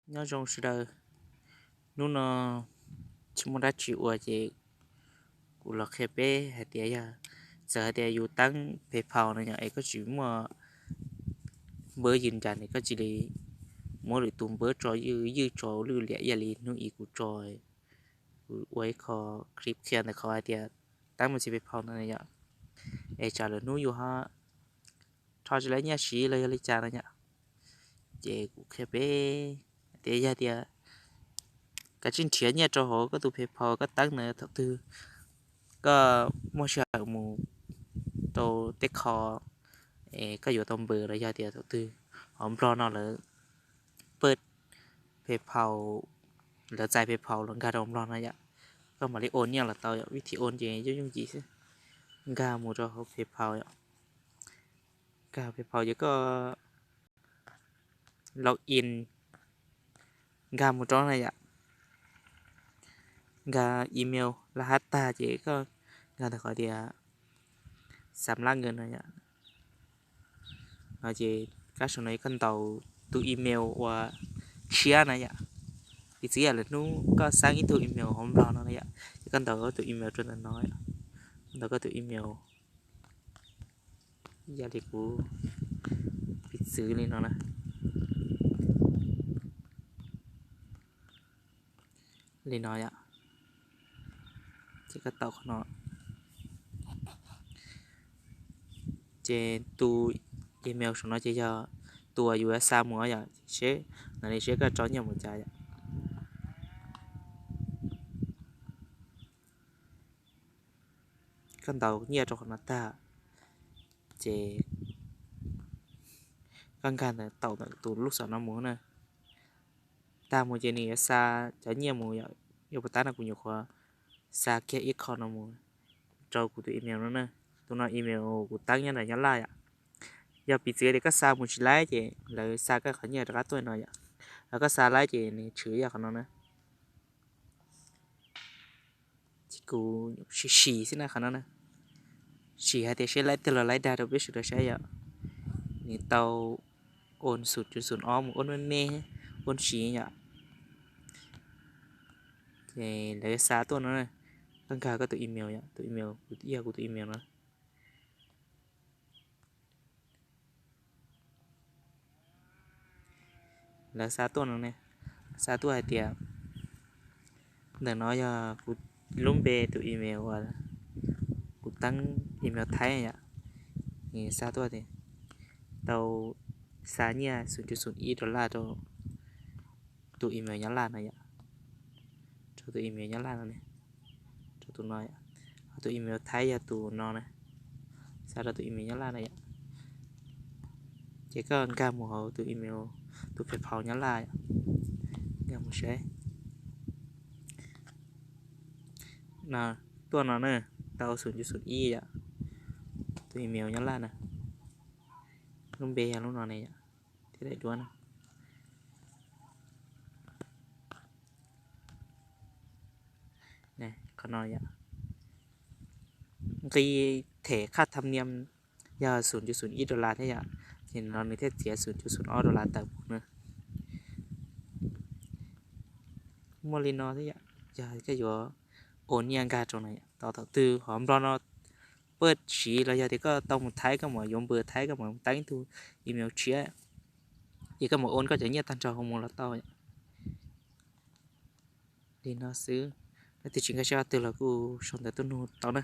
Nyob zoo sawv daws, hnub no tsis muaj dab tsi ua ces kuv los qhia peb hais tias yog txawm hais tias yus teeb PayPal no yom es koj tsis muaj npawb ywg nras ne koj cia li muab lwm tus npawb tso ywj ywj tso lwj liam ib yam li hnub ib kuv tso, kuv ua ib qho clip qhia ntawm qhov hais tias teeb me ntsis PayPal no yom, es tsam lwm hnub yus ho rho tsis tau nyiaj siv los yog li cas no yom. Ces kuv qhia peb tias yog tias kav tsij nrhiav nyiaj rau hauv koj tus PayPal koj teeb ntawd thaum twg koj muaj sij hawm mus rau tej qho es koj yuav tau npawb los yog tias thaum twg hauv Nplog no lawv paj PayPal, lawv txais PayPal los nkag rau Nplog no yom, koj mam li ua nyiaj los tau yom. Vib thib ua ces yooj yooj yim xwb, nkag mus rau hauv PayPal yom, nkag hauv PayPal ces koj log in nkag mus rau na yom, nkag email laj hab tag ces koj nkag ntawm qhov tias xam lab nkawd no yom. No ces kab saum no koj ntaus tus email uas tshiab na yom. Piv txwv yam lwm hnub koj xab ib tug email hauv Nplog no na yom, ces koj ntaus tus email rau ntawm no, ntaus koj tus email yam li kuv piv txwv li no na, li no yom. Ces koj tau qhov no, ces tus email saum no ces yog tus uas yus yuav xa mus yom, seb no li seb koj tso nyiaj mus cas yom. Koj ntaus nyiaj rau qhov no tag, ces koj nkag ntawm tau ntawm tus lub xom no mus na. Tag mus ces nws yuav xa cov nyiaj mus yom, yuav puas tab no kuv nyuam qhuav xa kiag ib qho no mus rau kuv tus email no na. Tus no email kuv teeb nyob ntawm Nyab Laj yom. Yog piv txwv tias koj xa mus tsis laib ces lawv xa koj qhov nyiaj rov qab tuaj no yom. Ho koj xa laib ces nws tshwm yog qhov no na. Ces kuv sim sim xwb na qhov no na, sim hais tias seb laib tiag los laib dag rau peb sawv daws saib yom. Nws tau ua xum cuv xum ob mus ua me me, ua siv yom. Ces lawv xa tuaj no, koj nkag koj tus email yom, tus email kuv yog kuv tus email no. Lawv xa tuaj no ne, xa tuaj hais tias ntawm no yog kuv lub npe tus email uas kuv teeb email Thaib yom. Xa tuaj tias tau xa nyiaj xum cuv xum ib dollar rau tus email Nyab Laj no yom, rau tus email Nyab Laj no ne, rau tus no, ho tus email Thaib yog tus no na, xa rau tus email Nyab Laj na yom. Ces koj nkag mus hauv tus email, tus PayPal Nyab Laj yom, nkag mus saib. Tuaj no na, tau xum cuv xum ib yom, tus email Nyab Laj na, lub npe yog lub no ne yom, thiab daim duab na. Qhov no yom, nqi them khaj tham niam yog xum cuv xum ib dollar thiab yom, ces no nws thiaj txiav xum cuv xum ob dollar tawm mus na. Muaj li no thiab yom, yog koj yuav ua nyiaj nkag rau no yom, tau thaum twg hov Nplog no paj siv los yog tias koj tau mus Thaib koj mam yuav npawb Thaib koj mam teeb ib tug email tshiab, ces koj mam ua koj cov nyiaj tag nrho hauv mus los tau yom. Li no xwb, leej twg tsis nkag siab qhov twg los kuj sau ntawv tuaj nug tau na.